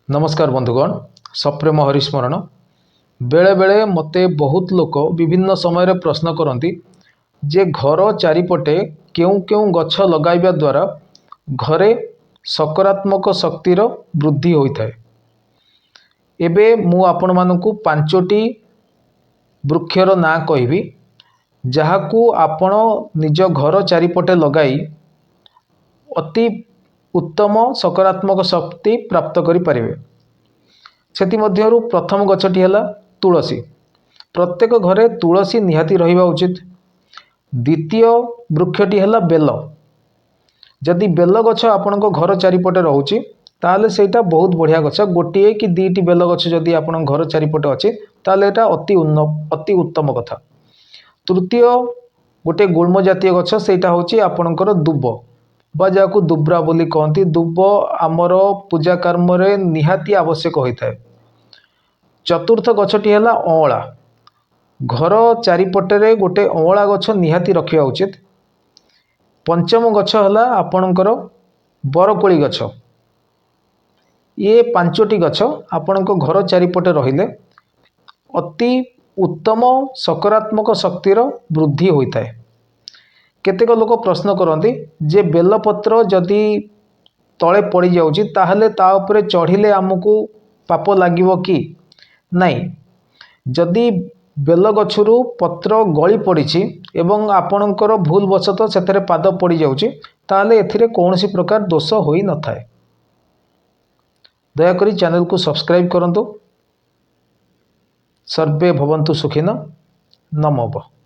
ନମସ୍କାର ବନ୍ଧୁଗଣ, ସପ୍ରେମ ହରିସ୍ମରଣ। ବେଳେବେଳେ ମୋତେ ବହୁତ ଲୋକ ବିଭିନ୍ନ ସମୟରେ ପ୍ରଶ୍ନ କରନ୍ତି ଯେ ଘର ଚାରିପଟେ କେଉଁ କେଉଁ ଗଛ ଲଗାଇବା ଦ୍ୱାରା ଘରେ ସକାରାତ୍ମକ ଶକ୍ତିର ବୃଦ୍ଧି ହୋଇଥାଏ। ଏବେ ମୁଁ ଆପଣମାନଙ୍କୁ 5ଟି ବୃକ୍ଷର ନାଁ କହିବି, ଯାହାକୁ ଆପଣ ନିଜ ଘର ଚାରିପଟେ ଲଗାଇ ଅତି ଉତ୍ତମ ସକାରାତ୍ମକ ଶକ୍ତି ପ୍ରାପ୍ତ କରିପାରିବେ। ସେଥିମଧ୍ୟରୁ ପ୍ରଥମ ଗଛଟି ହେଲା ତୁଳସୀ। ପ୍ରତ୍ୟେକ ଘରେ ତୁଳସୀ ନିହାତି ରହିବା ଉଚିତ। ଦ୍ୱିତୀୟ ବୃକ୍ଷଟି ହେଲା ବେଲ। ଯଦି ବେଲ ଗଛ ଆପଣଙ୍କ ଘର ଚାରିପଟେ ରହୁଛି, ତାହେଲେ ସେଇଟା ବହୁତ ବଢ଼ିଆ ଗଛ। ଗୋଟିଏ କି 2ଟି ବେଲ ଗଛ ଯଦି ଆପଣଙ୍କ ଘର ଚାରିପଟେ ଅଛି, ତାହେଲେ ଏଇଟା ଅତି ଉତ୍ତମ କଥା। ତୃତୀୟ ଗୋଟେ ଗୁଳ୍ମ ଜାତୀୟ ଗଛ, ସେଇଟା ହେଉଛି ଆପଣଙ୍କର ଦୁବ ବା ଯାହାକୁ ଦୁବ୍ରା ବୋଲି କହନ୍ତି। ଦୁବ ଆମର ପୂଜା କର୍ମରେ ନିହାତି ଆବଶ୍ୟକ ହୋଇଥାଏ। ଚତୁର୍ଥ ଗଛଟି ହେଲା ଅଁଳା। ଘର ଚାରିପଟରେ ଗୋଟେ ଅଁଳା ଗଛ ନିହାତି ରଖିବା ଉଚିତ। ପଞ୍ଚମ ଗଛ ହେଲା ଆପଣଙ୍କର ବରକୋଳି ଗଛ। ଇଏ 5ଟି ଗଛ ଆପଣଙ୍କ ଘର ଚାରିପଟେ ରହିଲେ ଅତି ଉତ୍ତମ ସକାରାତ୍ମକ ଶକ୍ତିର ବୃଦ୍ଧି ହୋଇଥାଏ। କେତେକ ଲୋକ ପ୍ରଶ୍ନ କରନ୍ତି ଯେ ବେଲପତ୍ର ଯଦି ତଳେ ପଡ଼ିଯାଉଛି, ତାହେଲେ ତା ଉପରେ ଚଢ଼ିଲେ ଆମକୁ ପାପ ଲାଗିବ କି ନାହିଁ? ଯଦି ବେଲ ଗଛରୁ ପତ୍ର ଗଳି ପଡ଼ିଛି ଏବଂ ଆପଣଙ୍କର ଭୁଲବଶତଃ ସେଥିରେ ପାଦ ପଡ଼ିଯାଉଛି, ତାହେଲେ ଏଥିରେ କୌଣସି ପ୍ରକାର ଦୋଷ ହୋଇନଥାଏ। ଦୟାକରି ଚ୍ୟାନେଲକୁ ସବସ୍କ୍ରାଇବ୍ କରନ୍ତୁ। ସର୍ବେ ଭବନ୍ତୁ ସୁଖିନ। ନମଃ।